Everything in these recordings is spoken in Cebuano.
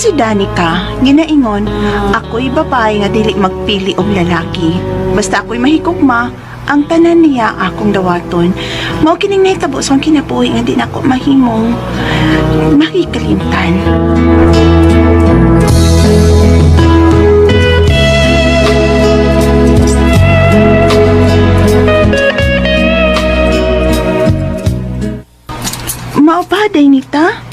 si Danica, ginaingon, ako'y babae nga dili magpili og lalaki. Basta ako'y mahigugma, ang tanan niya akong dawaton. Mao kining nahitabo sa akong kinabuhi nga di nako mahimong makikalimtan. Mao pa, Dainita?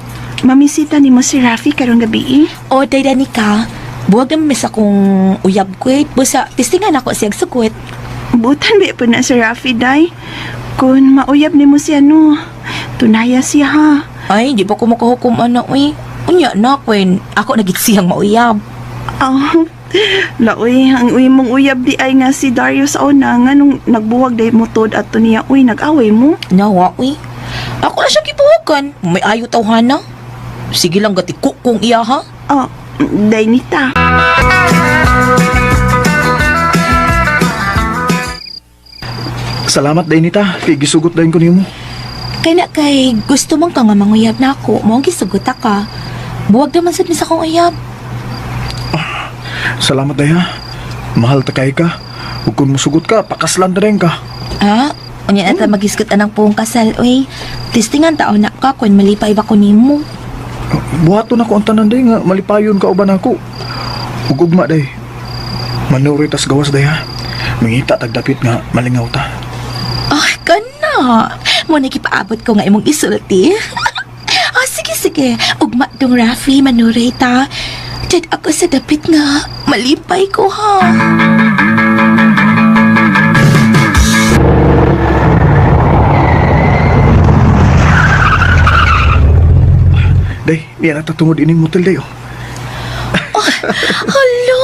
Mamisita nimo si Rafi karong gabi eh. O, day Danica, buwag naman mis akong uyab ko eh. Busa, tistingan ako siyang sugot. Butan ba po na si Rafi, day? Kung mauyab nimo siya, no, tunaya siya, ha? Ay, di ba ko makahukom ana, uy. Unya na, Kwen. Ako nagit siyang mauyab. Oh, laoy, ang uy mong uyab di ay nga si Darius sa una, nga nung nagbuwag day mo tod at niya, uy, nag-away mo. Nawa, uy. Ako na siyang gibuwagan. May ayo tawhana. Sige lang, gati ko kung iya, ha? Oh, day nita. Salamat Dainita, kay gisugot dayon ko nimo. Kay na kay gusto mong ka nga manguyab na ako, mo ang gisugot ka. Buwag naman sad mi sa akong uyab. Salamat day ha. Mahal ta kay ka. Ug kung musugot ka, pakaslan ta dayon ka. Ah, unya na ta magisgot anang puong kasal, uy. Tistingan taon na ka kun malipay ba ko nimo. Buhaton ako ang tanan day nga malipayon ka uban ako. Ug ugma day. Manuri tas gawas day ha. Mangita tag dapit nga malingaw ta. Ah, kana. Mo na gipaabot ko nga imong isulti. Ah, sige sige. Ugma dong Rafi, manuray ta. Dyan ako sa dapit nga. Malipay ko ha. Day, niya na ta tungod ining motel day oh. Hala!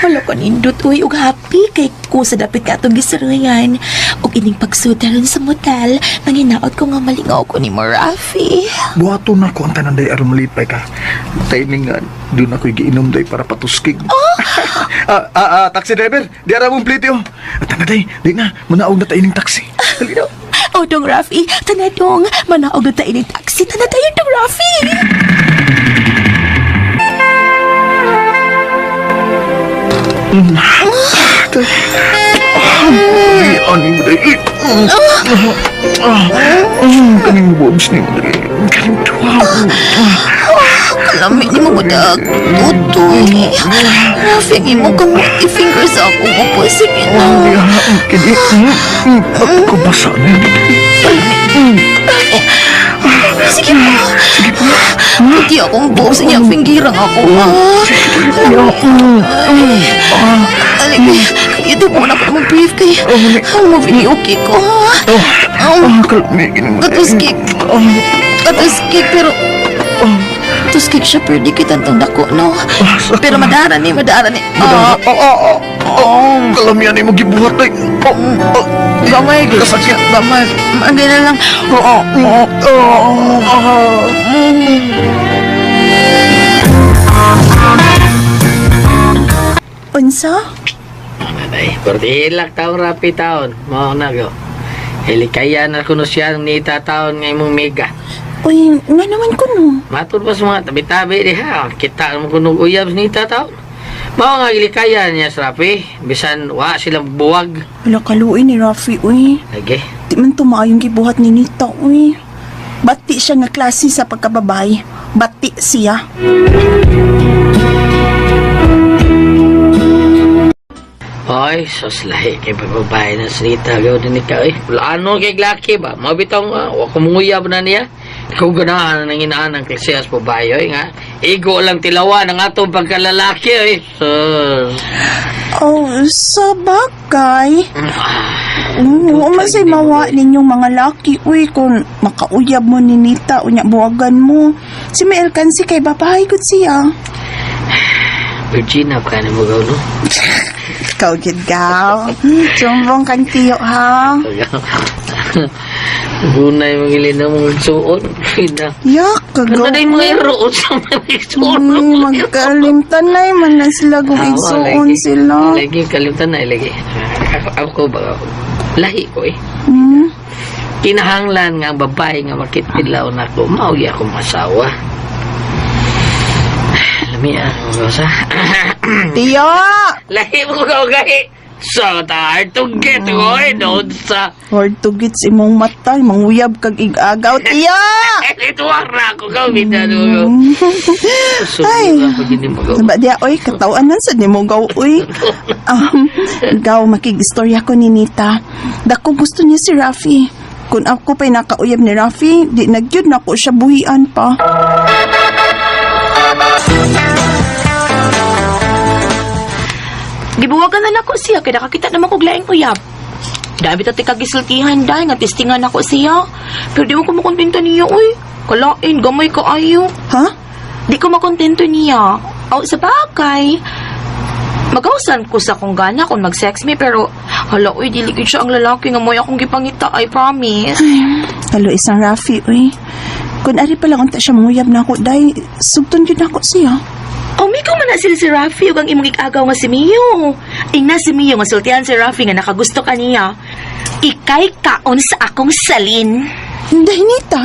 Hala ka nindot, uy, ug happy kay ko sa dapit ka atong gisurayan. Ug ining pagsudaron sa motel, manginaot ko nga malingaw ko ni mo, Rafi. Buhaton na ako ang tanan day aron malipay ka. Timing nga doon ako'y giinom day para patuskig. Taxi driver, di ara mong plate oh. At na day, di na, manaog na ta ining taxi. Dali na. O, dong Rafi, tanadong, manaog na tayo ng taxi, tanadayon, dong Rafi! Ay, ano mo day? Kaning boobs ni mo day. Kaning tuwa. Kalami ni mo budag, tutoy. Rafi, ang imo kang i-finger sa akong upo, sige na. Kini, ako basa na yun. Sige pa. Sige pa. Hindi akong boobs niya, fingerang ako. Alin, ito po na ako mag-brief kay ang movie ni okay ko. Kalami, gini mo day. Katuskik. Katuskik, pero... Tuskik siya, pero di kita tong dako, no? Pero madara ni, madara ni. Ah, ah, ah, ah, kalamian ni mo gibuhat day. Oh, oh, Gamay, Kasakit. Gamay. Ang ganyan lang. oh, oh, oh, ah. Unsa? Ay, pertilak taon rapi taon. Mao na go. Helikaya na kuno siya ni taon nga imong mega. Uy, nga naman ko no. Matud pa sa mga tabi-tabi diha. Kita mo kuno uyab ni taon. Mao nga gilikaya niya sa rapi. Bisan wa sila buwag. Wala kaluoy ni Rafi, uy. Lagi. Di man tumaayong gibuhat ni Nita, uy. Bati siya nga klase sa pagkababay. Bati siya. Hoy, sus lahi kay babae na sinita gaw din ikaw eh. Plano kay laki ba? Mao bitaw nga wa ko manguyab na niya. Ikaw ganahan nang inaan ang klasehas babae oy nga. Igo lang tilawan ang atong pagkalalaki oy. Sus. Oh, sa bagay. Oo, man say mawa ninyong mga laki. Uy, kung makauyab mo ni Nita, unya buwagan mo. Si Mael Kansi kay babae gud siya. Virginia pa na mo gaw no. Ikaw gid gaw. Sumbong kang tiyo ha. Gunay mga ilin ang mga suot. Ina. Yak, Ano kagaw. na yung mga iroon sa mga suot? Magkalimtan na man na sila kung igsuon sila. Lagi, kalimtan na, lagi. Ako ba? Lahi ko eh. Hmm? Kinahanglan nga ang babae nga makitilaw na ako, maugi ako masawa. Lami ah, sa. Tiyo! Lahi mo ka gay. So, hard to get, oy, doon sa. Hard to get sa imong mata, manguyab kag igagaw. Tiyo! Eh, ito ang rako ka, bita no. Ay. Ay. Ba diya, oy, katawan sa nimo gaw, oy. Gaw, makig-istorya ko ni Nita. Dako gusto niya si Rafi. Kung ako pa'y nakauyab ni Rafi, di nagyud na ko siya buhian pa. Gibuwagan na nako siya kay nakakita naman kog laing uyab. Dami ta tika gisultihan dai nga testingan nako siya. Pero di mo ko makontento niya oy. Kalain gamay kaayo. Ha? Di ko makontento niya. Aw sa bagay. Magawsan ko sa kung gana kung mag-sex me pero hala oy dili gyud siya ang lalaki nga mo'y akong gipangita, I promise. Talo isang Rafi, oy. Kung ari pa lang unta siya manguyab na ako, day, sugton yun ako siya. Umigaw man na sila si Rafi ug ang imong igagaw nga si Mio. Ingna si Mio nga sultihan si Rafi nga nakagusto kaniya. Ikay kaon sa akong salin. Day, Nita.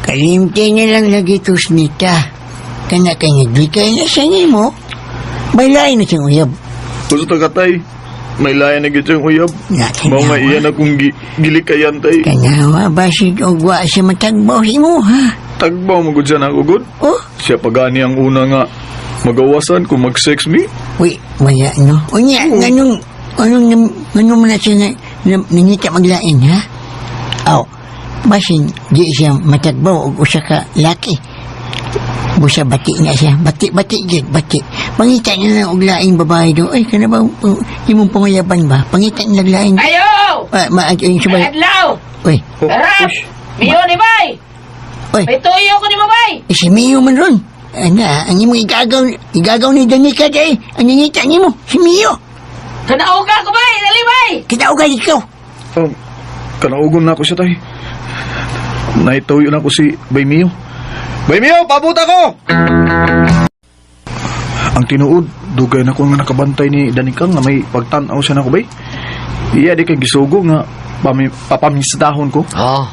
Kalimti na lang lagi to nita. Kana kay naglikay na siya nimo. Baylay na siyang uyab. Gusto ka tay. May layan na gyud siyang uyab. Na, Mao nga tanawa. iyan akong gilikayan tay. Tanawa, basig og wa siya matagbaw himo ha. Tagbaw mo gud siya na ako gud. Oh, Siya pagani ang una nga magawasan kung mag-sex me. uy, wala no. Unya, nganong, anong, nganong man na siya na, na, nangita maglain ha? Aw, basin di siya matagbaw og usa ka laki. Busa bati na siya. Bati, bati, gid, bati. Pangita niya lang og laing babae do. Ay, kana ba, imong pangayaban ba? Pangita niya lang laing. Ayo! Ah, ma, yung subay. Adlaw! Uy, Oh, Rap! ush. Mio ni bay! uy, May tuyo ko ni mo bay! eh, si Mio man ron. Ana, ang imong igagaw, igagaw ni Danica day. Ang nangita nimo, si Mio. Kanauga ko bay! Dali bay! Kita ugay ikaw. Kanaugon na ako siya tay. Naituyo na ako si Bay Mio. Bay Mio, pabot ako! Ang tinuod, dugay na ko nga nakabantay ni Danica nga may pagtan-aw siya na ko bay. Iya di kay gisugo nga papamistahon ko. Oh,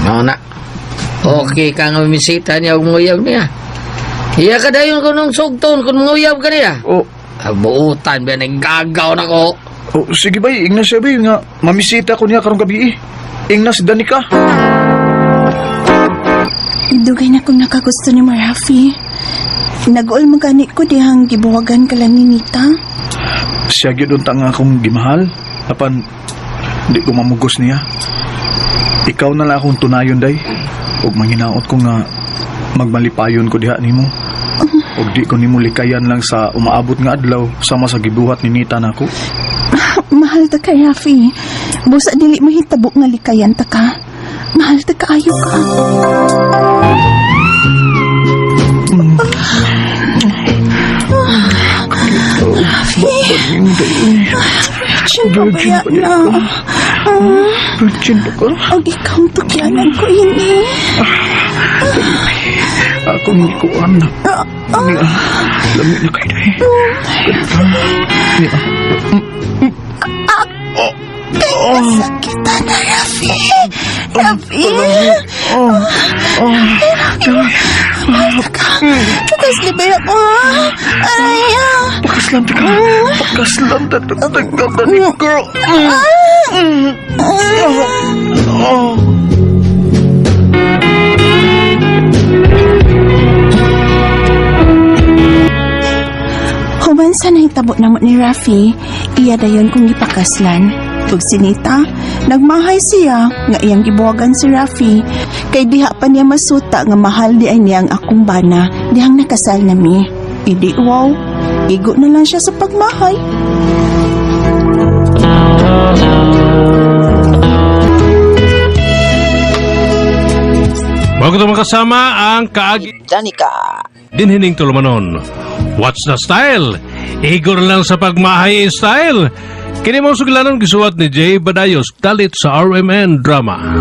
no na. Okay ka nga misita niya og muyab niya. Iya ka dayon kung nung sugton kung muyab ka niya. Oh, Ah, buutan ba nagagaw na ko. oh, sige bay, ingna siya bay nga mamisita ko niya karong gabi. Eh. Ingna si Danica. Dugay na kong nakagusto ni mo, Rafi. Nag-ul magani ko dihang gibuwagan ka lang ni Nita. Siya gyud unta nga akong gimahal. Apan di ko mamugos niya. Ikaw na lang akong tunayon day. Ug manginaot ko nga magmalipayon ko diha nimo. Ug di ko nimo likayan lang sa umaabot nga adlaw sama sa gibuhat ni Nita nako. Mahal ta ka, Rafi. Busa dili mahitabo nga likayan ta ka. Mahal ta kaayo ka. Rafi. Virgin pa ba yan na? Virgin pa ka? Og ikaw ang tukyanan ko ini. Akong gikuan na. Niya, lami na kayo day. Niya. Sakitan na, Rafi. Rafi. Oh, oh. Mahal ta ka. Takas libay ako, ha? Aray, ah. Pakaslam ka. Pakaslam ta ta ta ta ni girl. Oh. Human sa nahitabo namo ni Rafi, iya dayon kong gipakaslan. Ug si Nita, nagmahay siya nga iyang gibuwagan si Rafi kay diha pa niya masuta nga mahal di ay niya ang akong bana dihang nakasal nami. Idi wow, igo na lang siya sa pagmahay. Bago ito makasama ang kaagi Danica. dinhining tulumanon. What's the style? Igor lang sa pagmahay style. Kini mong sugilanon gisuwat ni Jay Badayos dalit sa RMN Drama.